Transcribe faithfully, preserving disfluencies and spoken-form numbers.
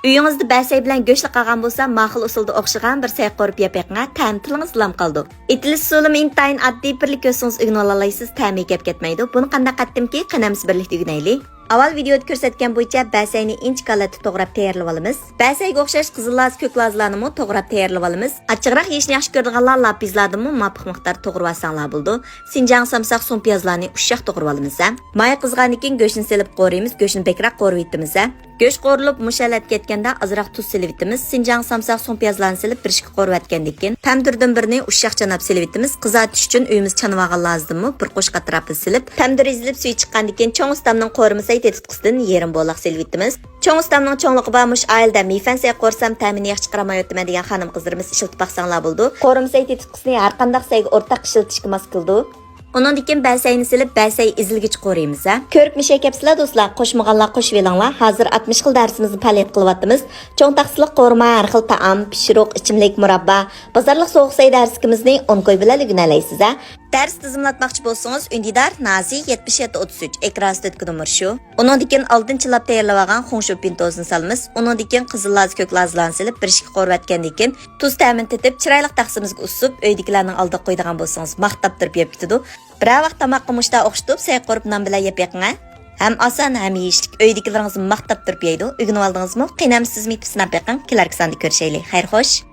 ئۆيىڭىزدە بەسەي بىلەن گۆشلا قالغان بولسا، ماخۇل ئۇسۇلدا ئوخشىغان بىر سەي قورۇپ يەپ بېقىڭە، تەمى تىلىڭىزدا لام قالىدۇ. ئېتىلىش ئۇسۇلىمۇ ئىنتايىن ئاددىي، بىرلا كۆرسىڭىز ئۆگىنىۋالالايسىز، تەمى كەپ كەتمەيدۇ. بۇنى قانداق قىلاتتىمكى، قېنى ئەمىسە بىرلىكتە ئۆگىنەيلى. ئاۋۋال ۋىدېئودا كۆرسەتكەن بويىچە بەسەينى ئىنچىكە ھالەتتە توغراپ تەييارلىۋالىمىز. بەسەيگە ئوخشاش قىزىل لازا، كۆك لازىلارنىمۇ توغراپ تەييارلىۋالىمىز. ئاچچىقراق يېيىشنى ياخشى كۆرىدىغانلار لاپىزلاردىنمۇ مۇۋاپىق مىقداردا توغرىۋالساڭلار بولىدۇ. سىنجاڭ سامساق سۇڭپىيازلارنى ئۇششاق توغرىۋالىمىز ھە. ماي قىزغاندىن كېيىن گۆشنى سېلىپ قورۇيمىز، گۆشنى بەكرەك قورۇۋېتىمىز ھە. گۆش قورۇلۇپ مۇشۇ ھالەتكە يەتكەندە ئازراق تۇز سېلىۋېتىمىز. سىنجاڭ سامساق سۇڭپىيازلارنى سېلىپ بىر ئىككى قورۇۋەتكەندىن كېيىن، پەمىدۇردىن بىرنى ئۇششاق چاناپ سېلىۋېتىمىز. قىزارتىش ئۈچۈن ئۆيىمىز چانىۋالغان لازىدىنمۇ بىر قوشۇق ئەتراپىدا سېلىپ، پەمىدۇر ئېزىلىپ سۈيى چىققاندىن كېيىن، چوڭ ئۇستامنىڭ قورۇما سەي تېتىتقۇسىدىن يېرىم بولاق سېلىۋېتىمىز. چوڭ ئۇستامنىڭ چوڭلۇقى بار مۇشۇ ئائىلىدە مېيفەن سەي قورسام تەمىنى ياخشى چىقىرالمايۋاتىمەن دېگەن خانىم-قىزلىرىمىز ئىشلىتىپ باقساڭلار بولىدۇ. قورۇما سەي تېتىتقۇسىنى ھەرقانداق سەيگە ئورتاق ئىشلىتىشكە ماس كېلىدۇ. ئۇنىڭدىن كېيىن بەسەينى سېلىپ، بەسەي ئېزىلگىچە قورۇيمىز ھە. كۆرۈپ مۇشەي كەپسىلە دوستلار، قوشمىغانلار قوشۇۋېلىڭلار. ھازىر ئاتمىش خىل دەرسىمىزنى پەلىيەت قىلىۋاتىمىز. چوڭ تاخسىلىق قورۇما، ھەر خىل تائام، پىشۇرۇق، ئىچىملىك، مۇراببا، بازارلىق سوغۇق سەي دەرسلىكىمىزنى ئون كوي بىلەن ئۆگىنەلەيسىز ھە. دەرس تىزىملاتماقچى بولسىڭىز، ئۈندىدار نازى يەتمىش يەتتە ئوتتۇز ئۈچ، ئېكران ئۈستىدىكى نومۇر شۇ. ئۇنىڭدىن كېيىن ئالدىن چىلاپ تەييارلىۋالغان خۇڭشۇ پىنتوزىنى سالىمىز. ئۇنىڭدىن كېيىن قىزىل لازا، كۆك لازىلارنى سېلىپ، بىر ئىككى قورۇۋەتكەندىن كېيىن، تۇز تەمىنى تېتىپ، چىرايلىق تەخسىمىزگە ئۇسسۇپ، ئۆيدىكىلەرنىڭ ئالدىغا قويىدىغان بولسىڭىز، ماختاپ تۇرۇپ يەپ كېتىدۇ. بىرەر ۋاق تاماققا مۇشتا ئوخشىتىپ، سەي قورۇپ نان بىلەن يەپ بېقىڭە. ھەم ئاسان، ھەم يېيىشلىك، ئۆيدىكىلىرىڭىزمۇ ماختاپ تۇرۇپ يەيدۇ. ئۆگىنىۋالدىڭىزمۇ؟ قېنى ئەمىسە سىزمۇ يېتىپ سىناپ بېقىڭ. كېلەركى ساندا كۆرۈشەيلى. خەير خوش.